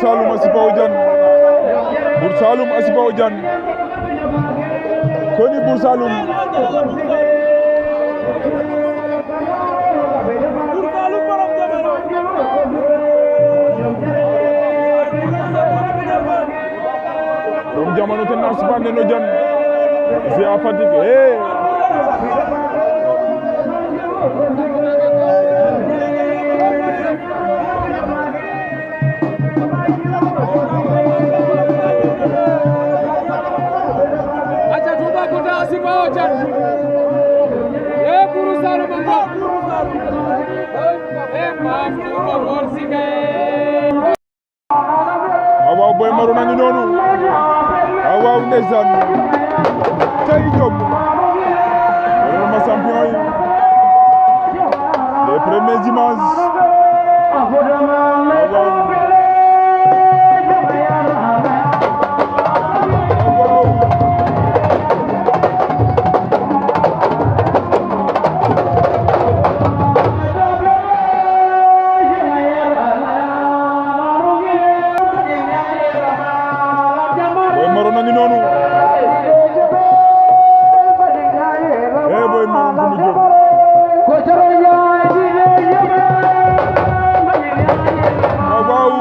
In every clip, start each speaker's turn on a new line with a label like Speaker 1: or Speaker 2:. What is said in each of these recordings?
Speaker 1: Saloum a sipa o Diane Bour Saloum a sipa o Diane koni Bour Saloum Dom Jamano ten na sipande no Diane c'est à Fatick waaw Boy Maroon a ngi noonu waaw ndeysaan cay jom wala ma champion yi les premières images Maroon a ngi noonu Boy Maroon fu mu jóg waaw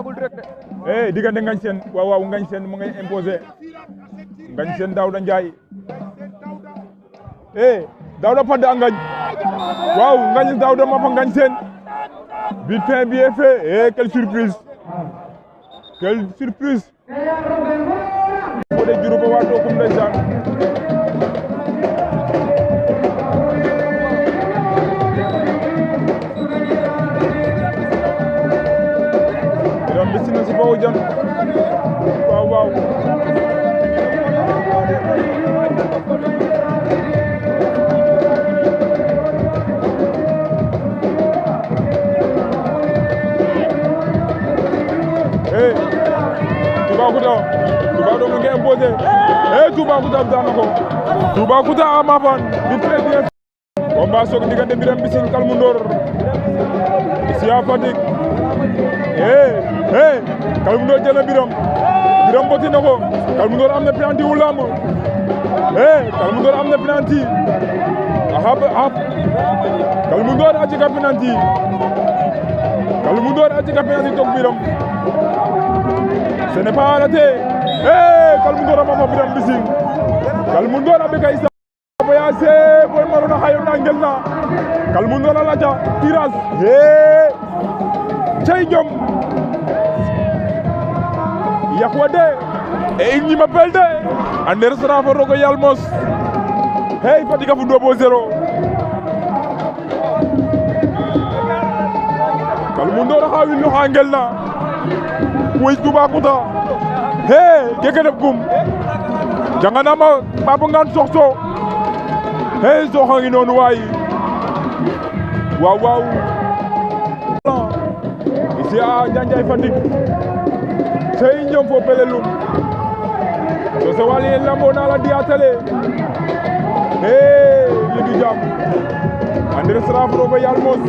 Speaker 2: amagul direct
Speaker 1: diggante Ngagne Sène waaw Ngagne Sène mu ngay imposé Ngagne Sène Daouda Ndiaye Daouda Padd a Ngagne waaw Ngagne Daouda ma fa Ngagne Sène vite fait bien fait quelle surprise fo de Diouroupa wa Tokum ndeysaan Biram mbisi na si fawu jan waaw Toubacouta mu ngi imposé Toubacouta daan na ko Toubacouta Ama Baldé vite fait bien combat soog diggante Biram Mbissine Kalmu Ndoor ici à Fatick Kalmu Ndoor jël na Biram botti na ko Kalmu Ndoor am na penalty wu lamb Kalmu Ndoor am na penalty Kalmu Ndoor a jega penalty toog Biram ce n'est pas arrêté Kalmu Ndoor ma fa Biram Mbissine Kalmu Ndoor a ɓeka isa boyase boy marona xayo na ngel na Kalmu Ndoor a laca tirage cey jom yakwa de in ñima pel de ander sara fo rogo yal mos Fatick a fundo bo 0 Kalmu Ndoor a xa wilno xa ngel na Woy Toubacouta keke def gum janganama Papa Ngane Soxso Soxa ngi noonu waay waaw ici à Ndiandiaye Fatick sey ñoom fo pelelum to so wali lambo na la diatale ligi jam André Sraf rogo yal mos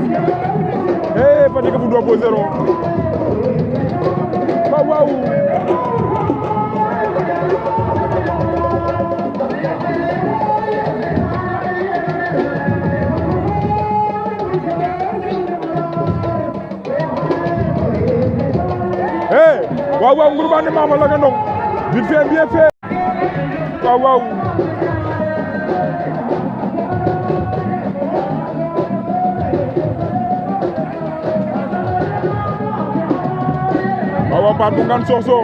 Speaker 1: Fatick fu do bo 0 waaw Ngourbane Mama la nga ndong vite fait bien fait waaw Papa Ngane Soxso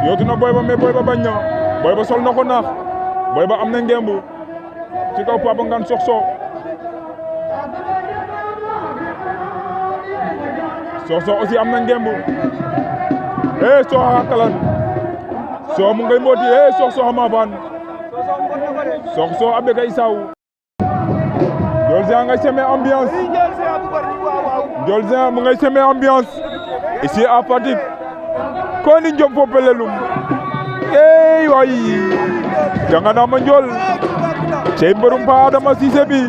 Speaker 1: yootu na Boy Ba mais Boy Ba bañ na Boy Ba sol na ko naax Boy Ba am na ngemb ci kaw Papa Ngane Soxso Soxso aussi am na ngemb Soxa kalan so mu ngay mbooti Soxso Ama Baldé Soxso a ɓeka isaw Ndiol Géant ngay semer ambiance Ndiol Géant mu ngay semer ambiance ici à Fatick ko ni njom fo pelelum way janganama Ndiol cey mbërum Pa Adama Cissé bi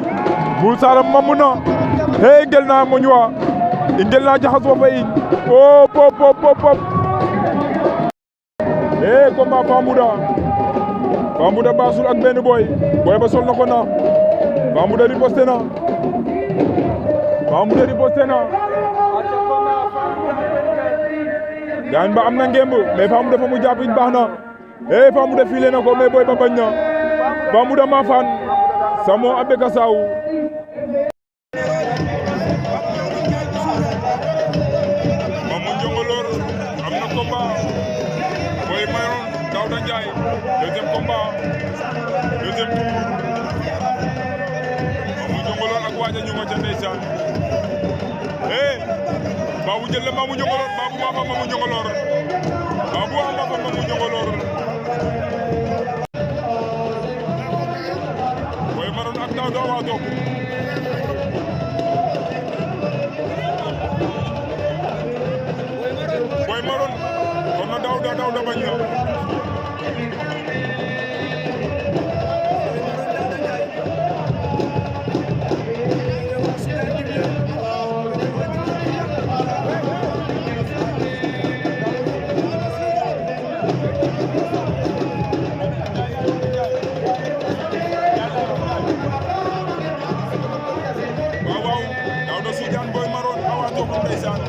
Speaker 1: Bul Saram mamuna ngel na moñwa ngel na jaxas fo fa in pop combat Famouda Bassoul ak benn Boy Ba sol na ko na Famouda riposté na Gaañ Ba am na ngemb mais Famouda fa mu jàpp it baax na Famouda filé na ko mais Boy Ba bañ na Famouda ma fan samo abe ka saw Mamou Njongolor am na combat Boy Mayon Daouda Ndiaye deuxième combat deuxième tour Mamou Njongolor ak waaja ñu nga ca ndeysaan Babou jël na Mamou Njongolor Babou ma fa Mamou Njongolor Babou wax ma fa Mamou Njongolor Boy Maron ak Daouda waa toog Boy Maron kon na Daouda bañ na Daouda Soudiane Boy Maron awa toog ndeysaan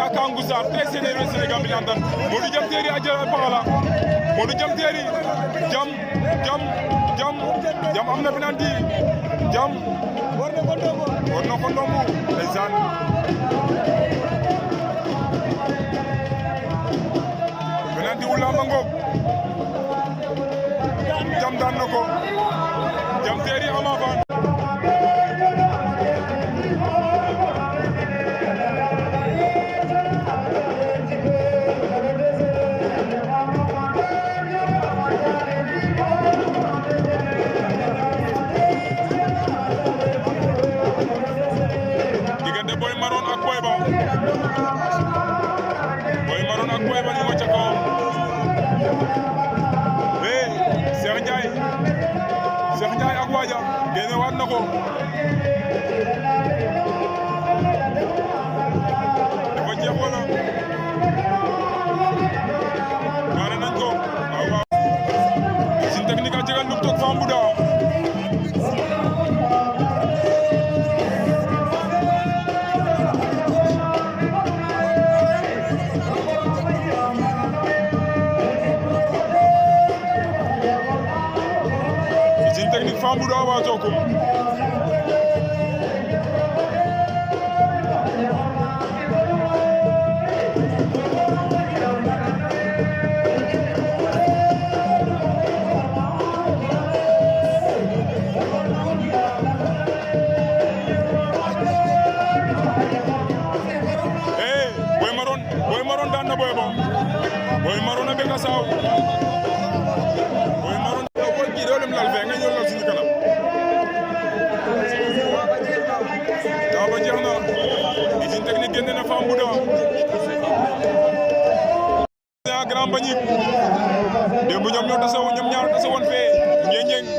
Speaker 1: ka kangusa très généreux Sénégal bi lantan Modou Jam Téeri a jël Pakala Modou Jam Téeri jam am na penalty jam war na ko ndombu ndeysaan penalty wu lamba ngoog jam daan na ko Jam Téeri Ama Baldé Boy Maroon ak Boy Ba ñu nga ca kaw Cheikh Ndiaye ak Wadia génne waat na ko dafa jeex wala baare nañ ko waaw sin technique a jegal nuk toog fa mbuda technique Fambuda wa Jokum Boy Maroon daan na Boy Ba Boy Maroon a beka saw Boy Maroon doolem lal fe nga ñëw lal suñu kanam daa ba jeex na usine technique génne na Fambuda a Grand Mbagnick démb ñoom ñaar tasewoon fee Ndiédiène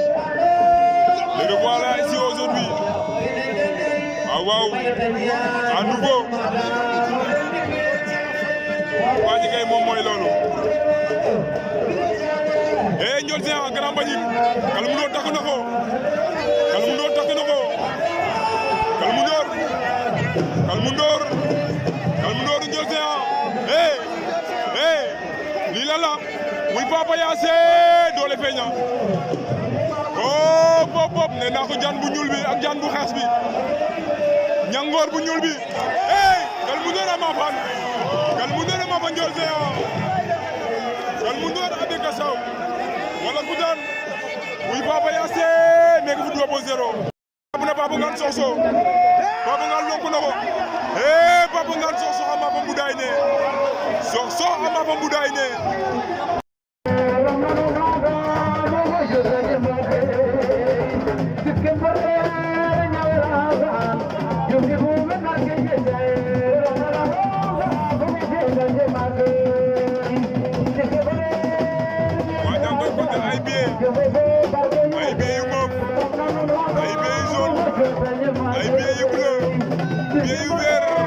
Speaker 1: le revoilà ici aujourd'hui waaw à nouveau waa ji kay moom mooy loolu Ndiol Géant Grand Mbagnick Kalmu Ndoor takk na ko Kalmu Ndoor Ndiol Géant lii la muy Papa Yacé doole feeña pop nee naa ko jaan bu ñuul bi ak jaan bu xees bi ñangoor bu ñuul bi Kalmu Ndoor Ama Baldé Ndiol Géant Kalmu Ndoor Abeka Saw wala ku daan muy Papa Yacé nekk fu 2-0 na Papa Ngane Sossokh Papa Ngane lonku na ko Papa Ngane Sossokh Ama Baldé Mboudaye ne Sossokh Ama Baldé Mboudaye ne ay billets yu moom ay billets yu jaune ay billets yu bleu billets yu vert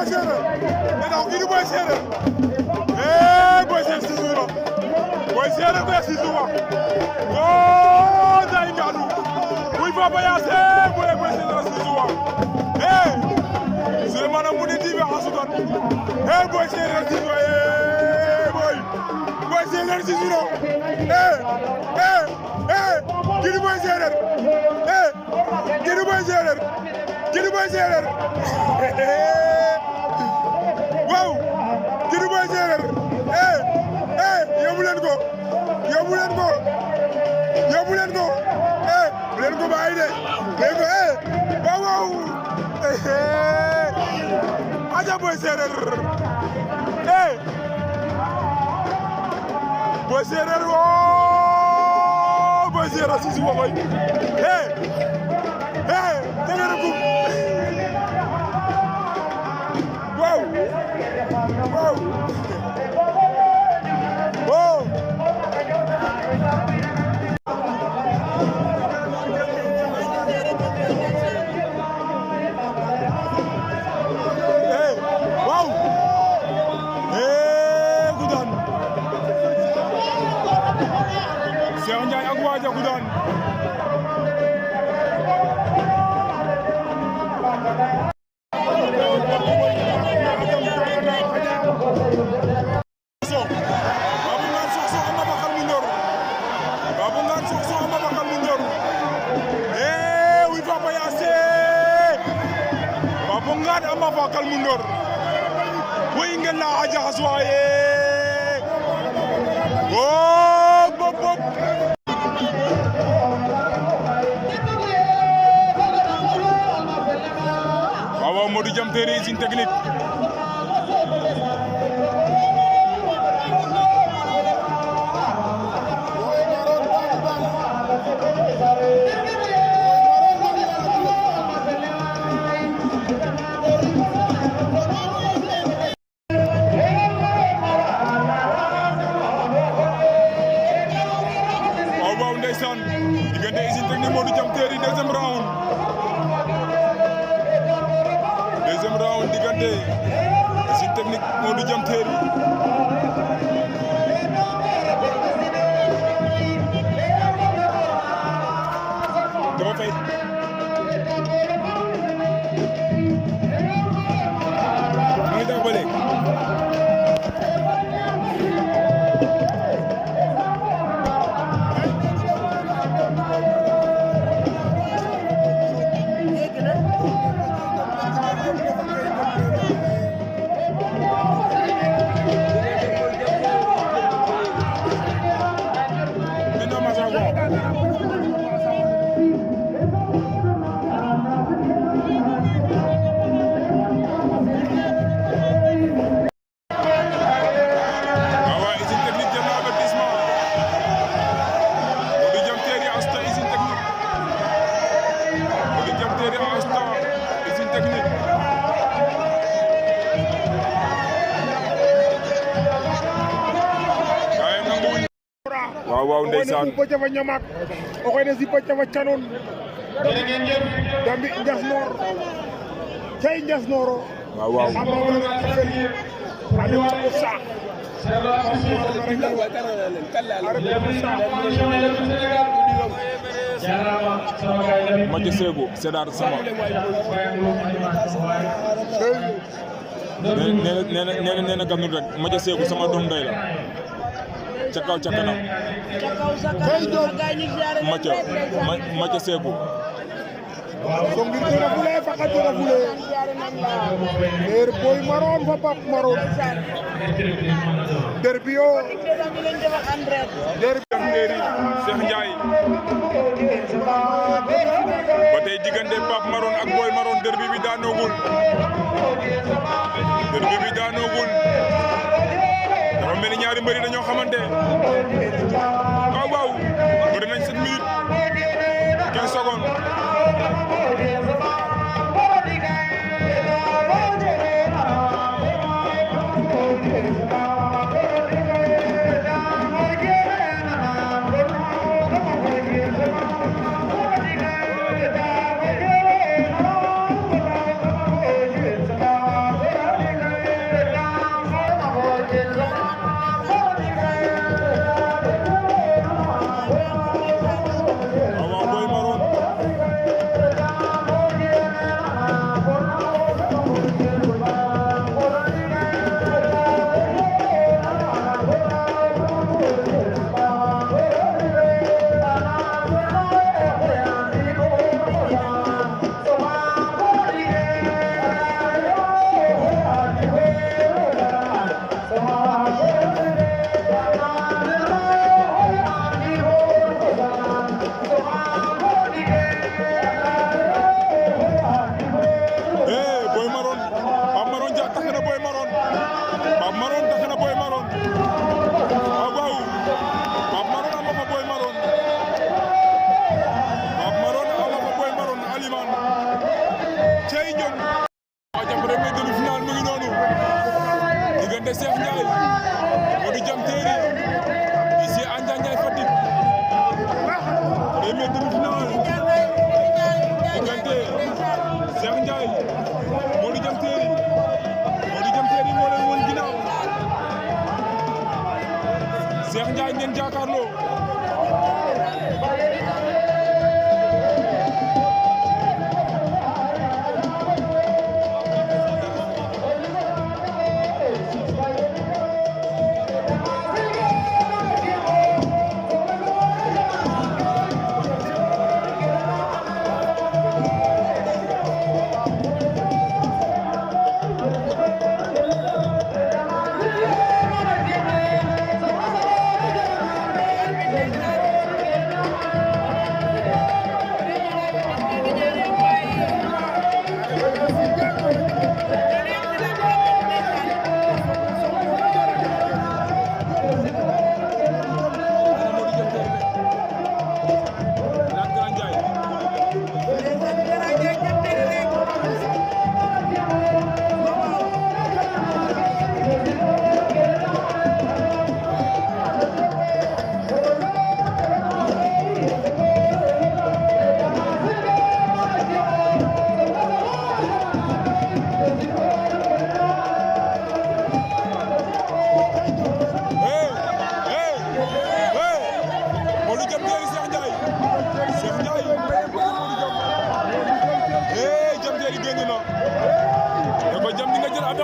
Speaker 1: Boy Séeréer nee naa ko kii di Boy Séeréer Boy Séeréer si suuf Boy Séeréer ko si suuf day ngaadu muy Papa Yacé Boy Séeréer si suuf Souleymane Moundé TV asukan Boy Séeréer si suuf Boy Séeréer si suuf kii di Boy Séeréer kii di Boy Séeréer kii di Boy Séeréer waaw kii di Boy Séeréer yóbbu leen ko yóbbu leen ko yóbbu leen ko bu leen ko bàyyi de leen ko waaw waaw aja Boy Séeréer Boy Séeréer woo Boy Séeréer si suuf koy tegere kum waaw waaw waaw waaw Goudan Cheikh Ndiaye ak Wadia Goudan Ama Fakal Mundor way ngeen la aja xaswaye bop bop bop waaw Modou Jam Téere usine technique diggante usine technique Modou Jam Téere deuxième round diggante usine technique Modou Jam Téere dama fay ngi daw ba léegi waaw ndeysaan
Speaker 2: ko jafa ñamak o koy ne sipa jafa canon dambi njas noor cey njas nooro
Speaker 1: waaw
Speaker 2: amma wala ani wa ko sa
Speaker 1: Mathia Sego Sédar sama nee na ganul rek Mathia Sego sama doom ndey la ca kaw ca kanam Mathia Sego
Speaker 2: so ngir dara fule fakat dara fule er boy maron fa pap maron derbio
Speaker 1: nderi Cheikh Ndiaye ba tey diggante Pape Maron ak Boy Maron derbi bi daanoogul dafa mel ni ñaari mbëri dañoo xamante waaw bëri nañ 7 minutes 15 secondes diggante Cheikh Ndiaye Modou Jam Téry ici à Ndiaye Fatick premier demi-finale diggante Cheikh Ndiaye Modou Jam Téry moo leen woon ginnaaw Cheikh Ndiaye ngeen jàkkaarloo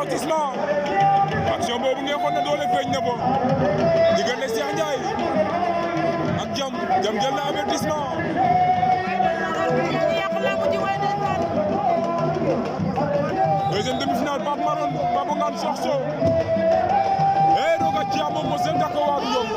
Speaker 1: avertissement action boobu ngeen xool ne doole feeñ na ko diggante Cheikh Ndiaye ak Jam jël na avertissement deuxième demi-finale Pape Maron Pape Ngane Soxso roga ciya moom mo sen dako waaru yomb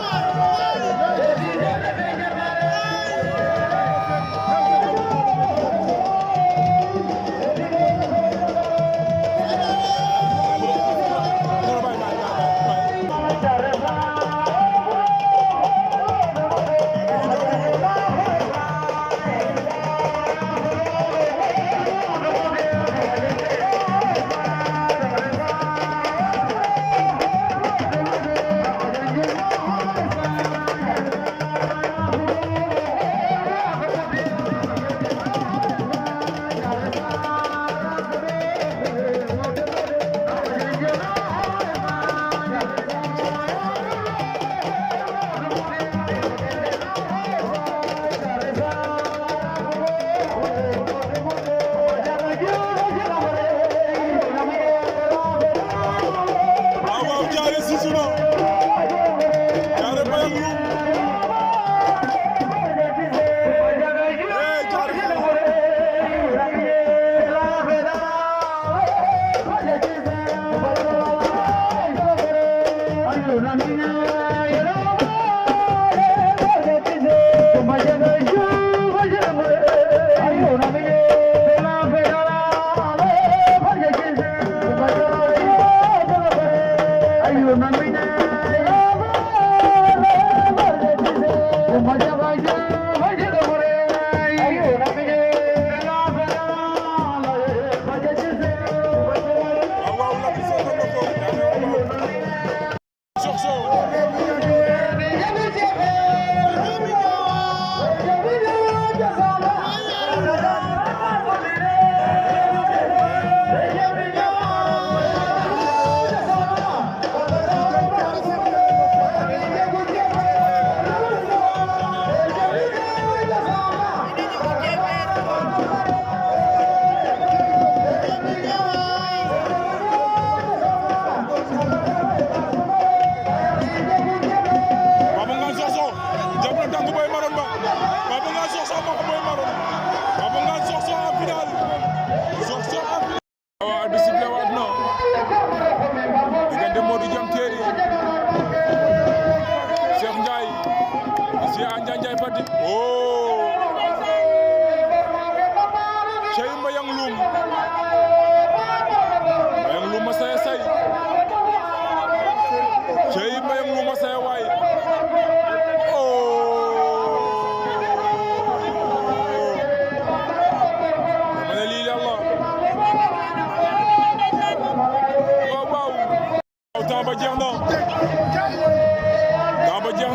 Speaker 1: temps ba jeex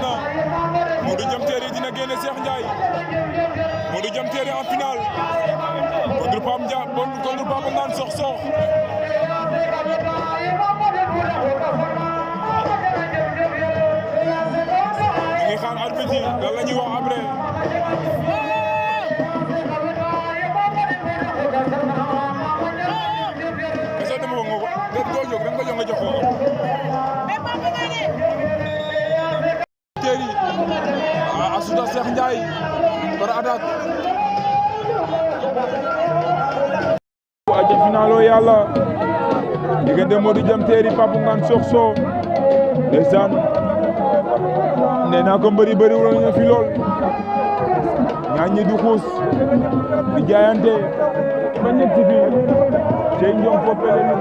Speaker 1: na Modou Diam Terry dina génne Cheikh Ndiaye Modou Diam Terry en finale contre Pape Ngane Sokh Sokh ñu ngi xaar arbitre lan la ñuy wax après est-ce que dama nga ko doo jóg nga jox nga jox ko Terry Asuta Cheikh Ndiaye par attaque aja finalo yàlla diggante Modou Diam Terry Pape Ngane Sokh Sokh ndeysaan nee naa ko mbëri wala ñu fi lool ñaan ñi du xuus di jaayante ba ñett fi cey njom foppele ñu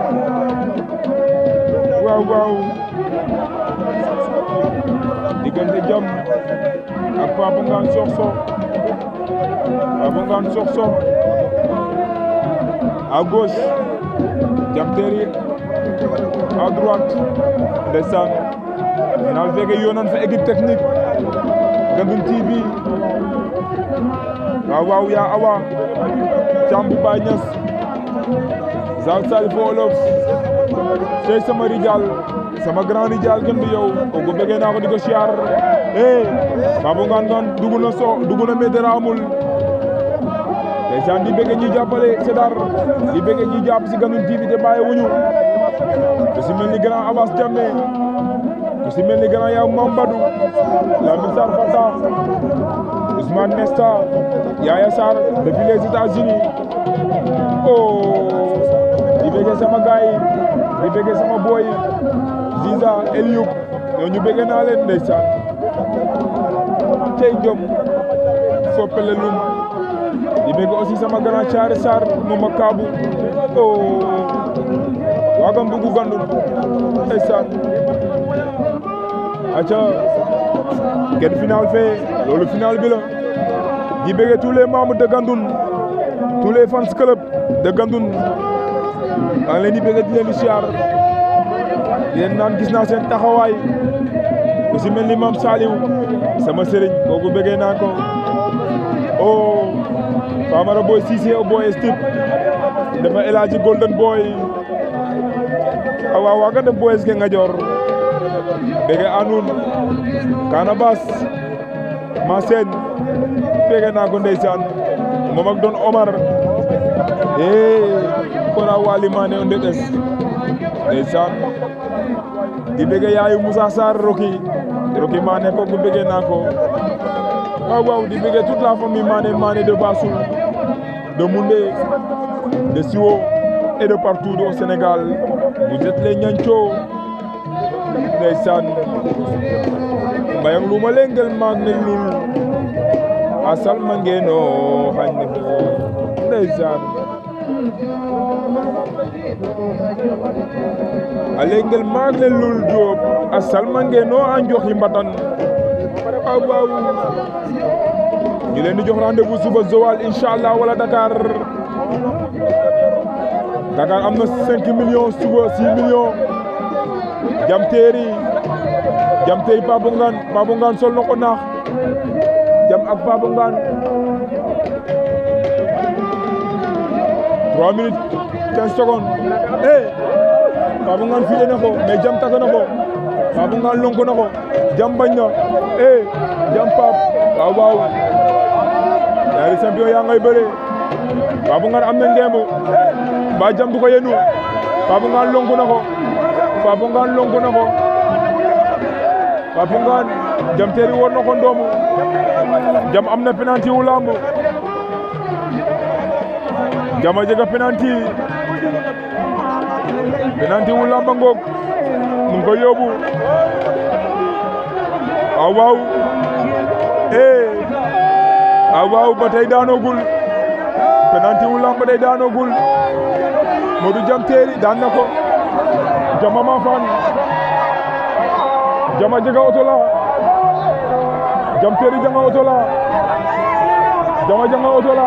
Speaker 1: waaw diggante Diam ak Pape Ngane Sokh Sokh à gauche Diam Terry à droite ndeysaan final feke yonan fa équipe technique Gandoul TV waaw yaa awa cambu Baye Niass Zal Salif Wolof sey sama rijal sama grand rijal gën di yow ko bëggee naa ko di ko siyaar Pape Ngane dugg na météra amul ndeysaan di bëgg ñi jàppale Sédar di bëgg ñi jàpp si Gandoul TV te bàyyi wuñu ku si mel ni grand Abbas Diamé ku si mel ni grand yaw Mambadou Lamine Sarr Fata Ousmane Nesta Yaya Sarr depuis les États-Unis di bëgg sama gaay di bëgg sama boy Ziza Eliou ñu bëgg naa leen ndeysaan cey jom foppele lum di bëgg aussi sama grand Thiaré Sarr moom ak Kaabu waagam bugu Gandoul ndeysaan aca kenn final fee loolu final bi la di bëgg tous les membres de Gandoul tous les fans club de Gandoul maa ngi leen di bëgg di leen di siyaar yéen naan gis naa seen taxawaay ku si mel ni Mame Saliou sama sëriñ kooku bëggee naa ko Famara Boy Cissé o Boy Stip dafa El Hadji Golden Boy awa waga def Boy SG Ngadior bëgge anun Kana Bass ma seen bëgge naa ko ndeysaan moom ak Don Omar kora wali mane o ndeɗes ndeysaan di bëgge yaayu Moussa Sarr Rocky mane kooku bëgge naa ko waaw di bëgge toute la famille Mané de Bassoul de Moundé de Siwo et de partout au Sénégal vous êtes les ñanco ndeysaan mbayang luma lengel maag ne lul a salmangeno xañ ndeysaan a lengel maag ne lul Diop a salmangeno a njoxi mbatan waaw ñu leen di jox rendez-vous suba Joal inshallah wala Dakar am na 5 millions suba 6 millions Diam Terry Pape Ngane sol na ko naax Diam ak Pape Ngane 3 minutes 15 secondes Pape Ngane file na ko mais Diam taka na ko Pape Ngane lonko na ko Diam bañ na Diam Pape waaw ñaari champion yaa ngay bëre Pape Ngane am na ngemb ba Diam du ko yenu Pape Ngane lonko na ko Pape Ngane Diam Terry war na ko ndoomu Diam am na penalty wu lamb Diam a jega penalty wu lamb ngoog mu ngi ko yóbbu waaw ba tey daanogul penalty wu lamb day daanogul Modou Diam Terry daan na ko Diam ma fan Diam a jega auto la Diam Terry janga auto la